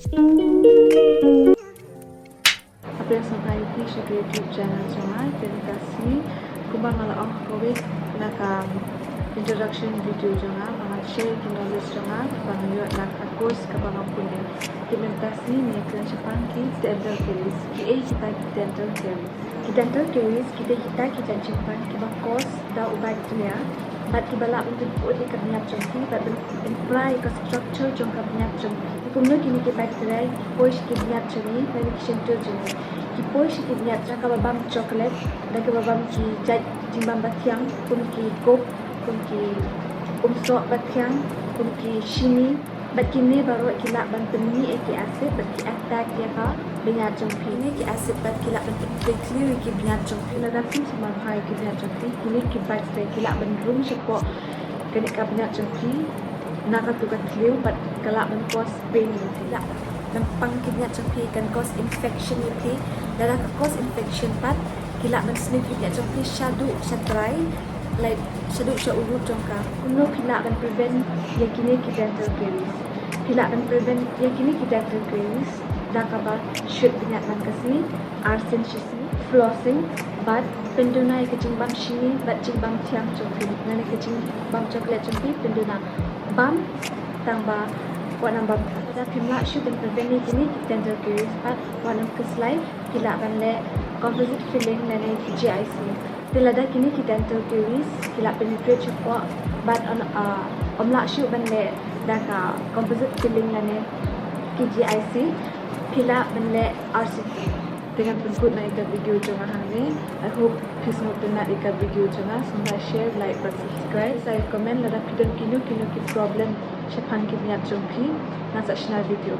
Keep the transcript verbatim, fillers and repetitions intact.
Happy sngewbha ïa phi sha ka YouTube channel jong nga. Te mynta sngi kumba nga la ong ha kawei na ka introduction video jong nga ba ngan share ki knowledge jong nga ba nga ïoh na ka course kaba nga pule. Te mynta sngi ngi ïa kren shaphang ki dental caries. Kiei kita ki dental caries? Ki dental caries ki dei kita ki jait jingpang kiba cause da u bacteria bad kiba lah ban pynput ïa ka bniat jong phi bad ban pynpra ïa ka structure jong ka bniat jong phi. Kumno kine ki bacteria ki poi sha ki bniat jong ngi lane ki shyntur jong ngi? Ki poi sha ki bniat jong kaba bam chocolate, da kaba bam ki jait jingbam bathiang kum ki Coke, kum ki umsoh bathiang, kum ki shini, bad kine baroh ki lah ban pynmih ïa ki acid bad ki attack ïa ka bniat jong phi. Kine ki acid bad ki lah ban pynpra thliew ïa ki bniat jong phi. Lada phim sumar bha ïa ki bniat jong phi, kine ki bacteria ki lah ban rung shapoh kane ka bniat jong phi na katu ka thliew bad ka lah ban cause pain ïa phi. Lah ban pang ki bniat jong phi, kan cause infection ïa phi. Lada ka cause infection pat, ki lah ban sniew ki bniat jong phi shaduh sha trai, like shaduh sha u root jong ka. Kumno phi lah ban prevent ïa kine ki dental caries? Phi lah ban prevent ïa kine ki dental caries da kaba shoot bniat man ka sngi arsien shisngi, flossing, bad pynduna ïa ka jingbam shini bad jingbam thiang jong phi, lane ka jingbam chocolate jong phi pynduna. Bam tang ba wat nang bam. Lada phim lah shuh ban prevent ïa kine ki dental caries pat, wat nang khuslai, phi lah ban leh composite filling lane P G I C. Te lada kine ki dental caries ki lah penetrate shapoh bad ym, ah, ym lah shuh ban leh da ka composite filling lane P G I C, phi lah ban leh R C T. Te ngan pynkut noh ïa ka video jong nga hangne. I hope phi sngewtynnat ïa ka video jong nga. Sngewbha share, like bad subscribe. Sa comment lada phi don kino kino ki problem shaphang ki bniat jong phi. Ngan sa shna video.